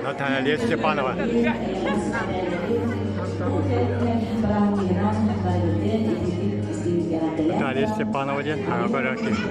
Наталья Степанова. Наталья Степанова диэн хаҥа көрөр киһи.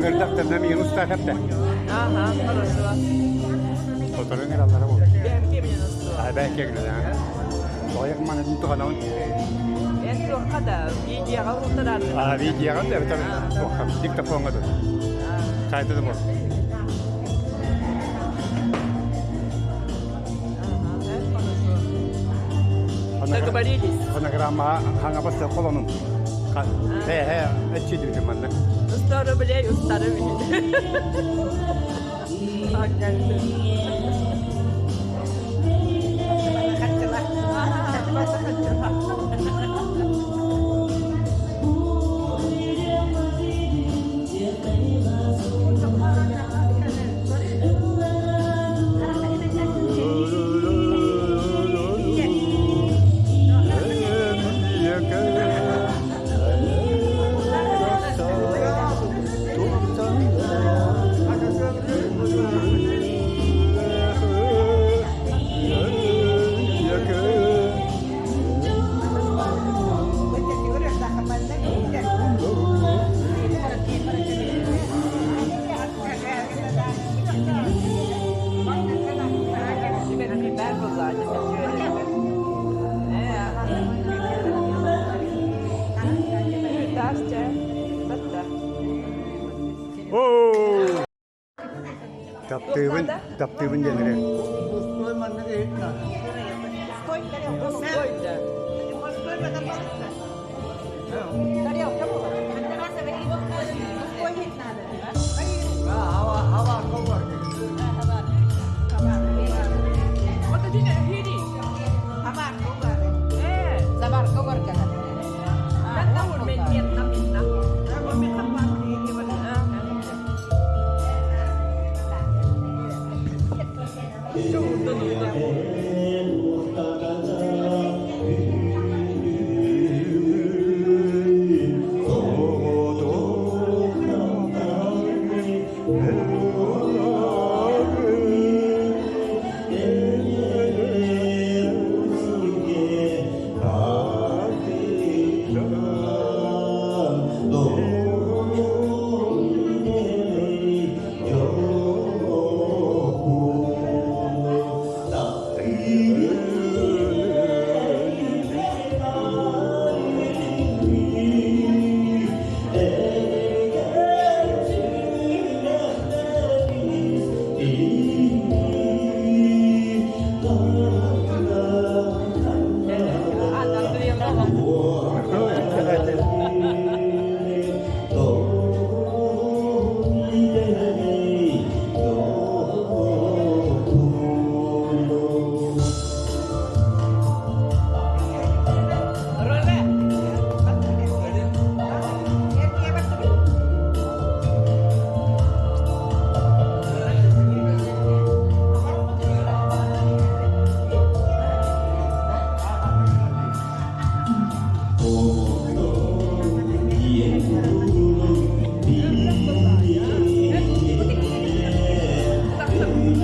Ыҥырдахтарына миигин устаатар да. Ага, хорошо. Сотору ыҥыраллара буолуо. Бэйэм киэбинэн устуо. А бэйэм киэбинэн аа. Тоҕойох манатын туһанабын. Эн туохха да видеоҕа уһултараарын. А видеоҕа да эбэтэр туохха диктофоҥҥа да. Сайта да буолар. Договорились. Фонограммаҕа хаҥабас холонум. Э, э, этчи манна. 100 рублей устары Таптыыбын, таптыыбын диэн эрэ.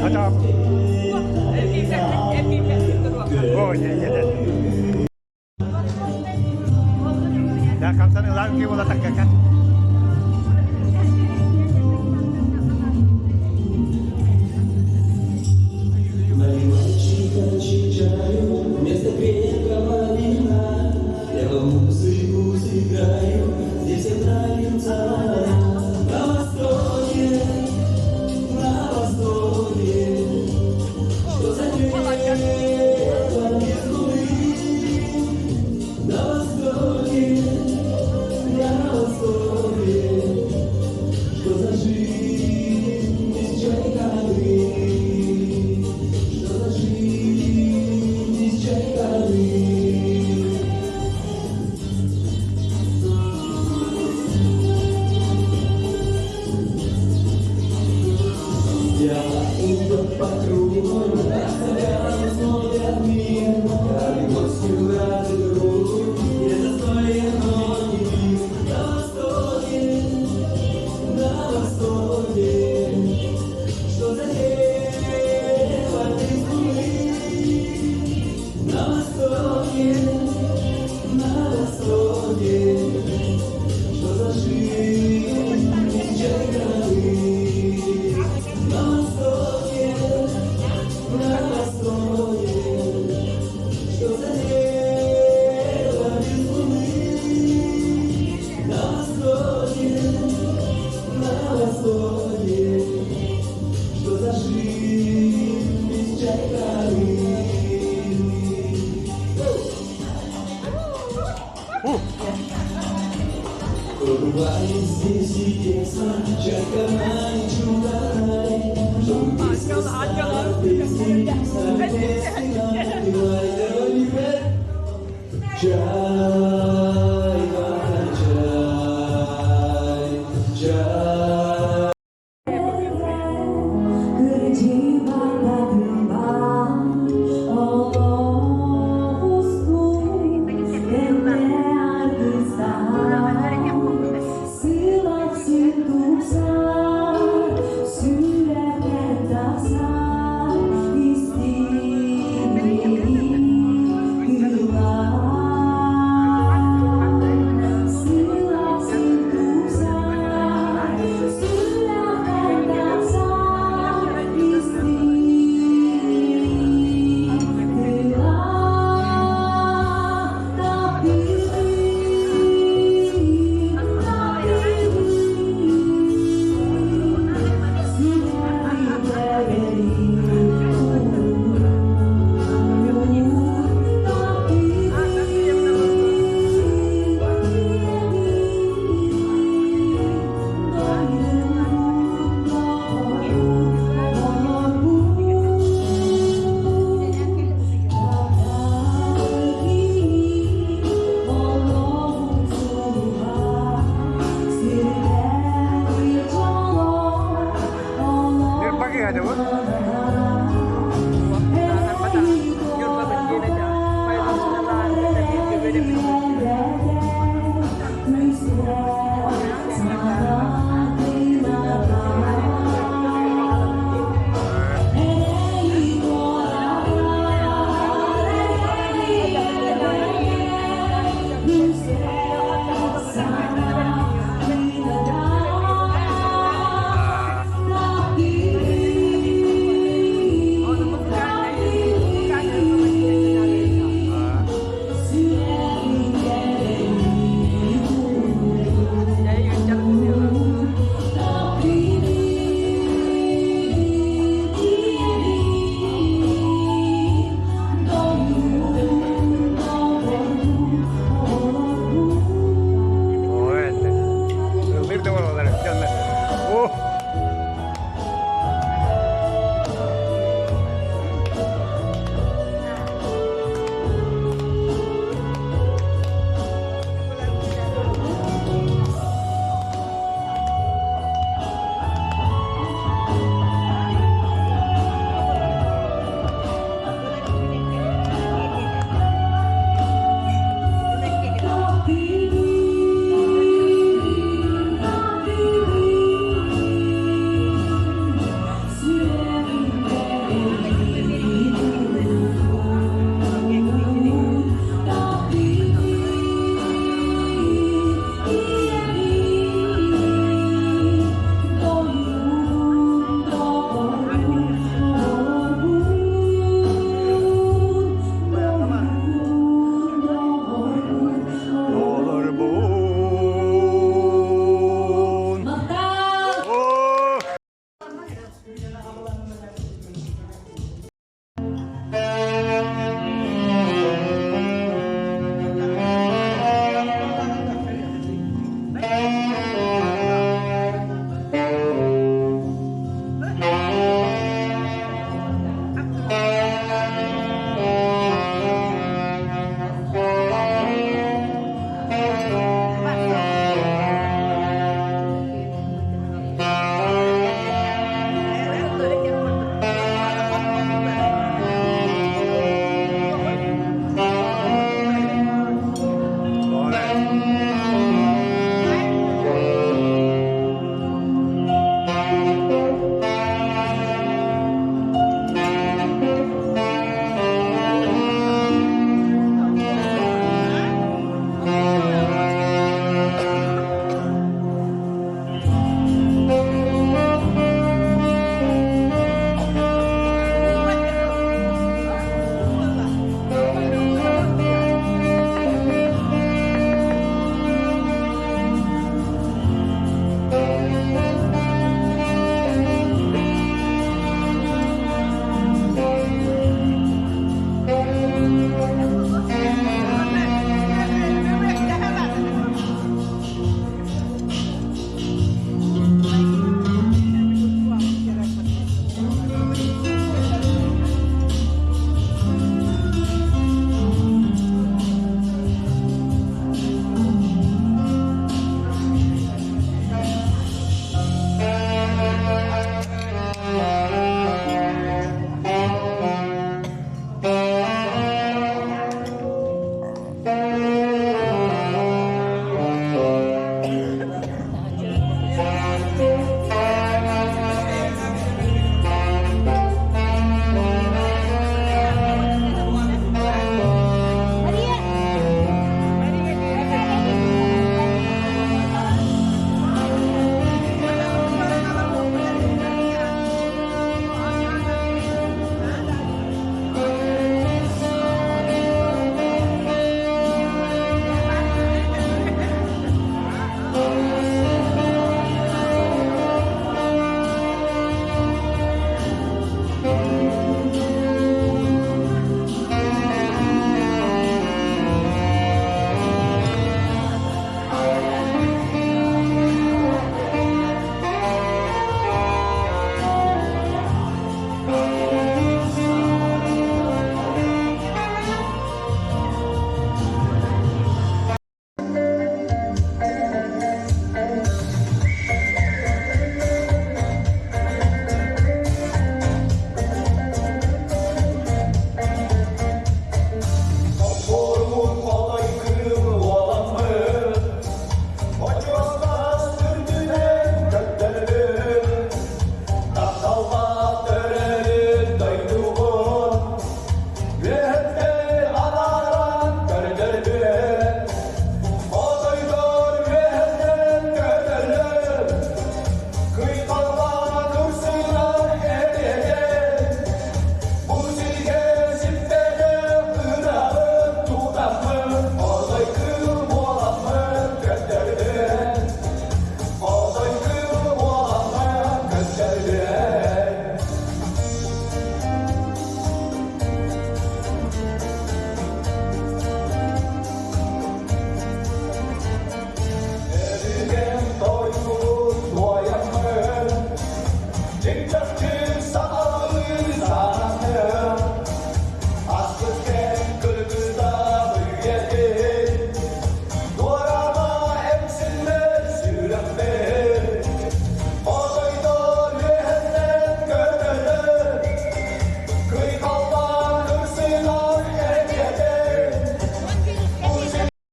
Хата. О, не, не. Я хамсаны ланки була такка. Вместо крепкого вина я вам музыку сыграю, здесь всем нравится. На востоке, на востоке, что за небо без луны? На востоке, на востоке, что за жизнь без чайханы? Что за жизнь без чайханы? Я иду по кругу, оставляю смотрят мир. Я гостю ради другу, я застолье, но не пью. На востоке, на востоке, что за небо без луны? На востоке, на востоке, что за жизнь без чайханы? На востоке, на востоке, что за небо без луны? На востоке, на востоке, что за жизнь без чайханы? У, Бывает здесь и тесно, чайхана и чудо чтобы песня стала песней, стали песни напевай, давай, ребят. Чай, чай, чай. Ньурбаҕа это вот.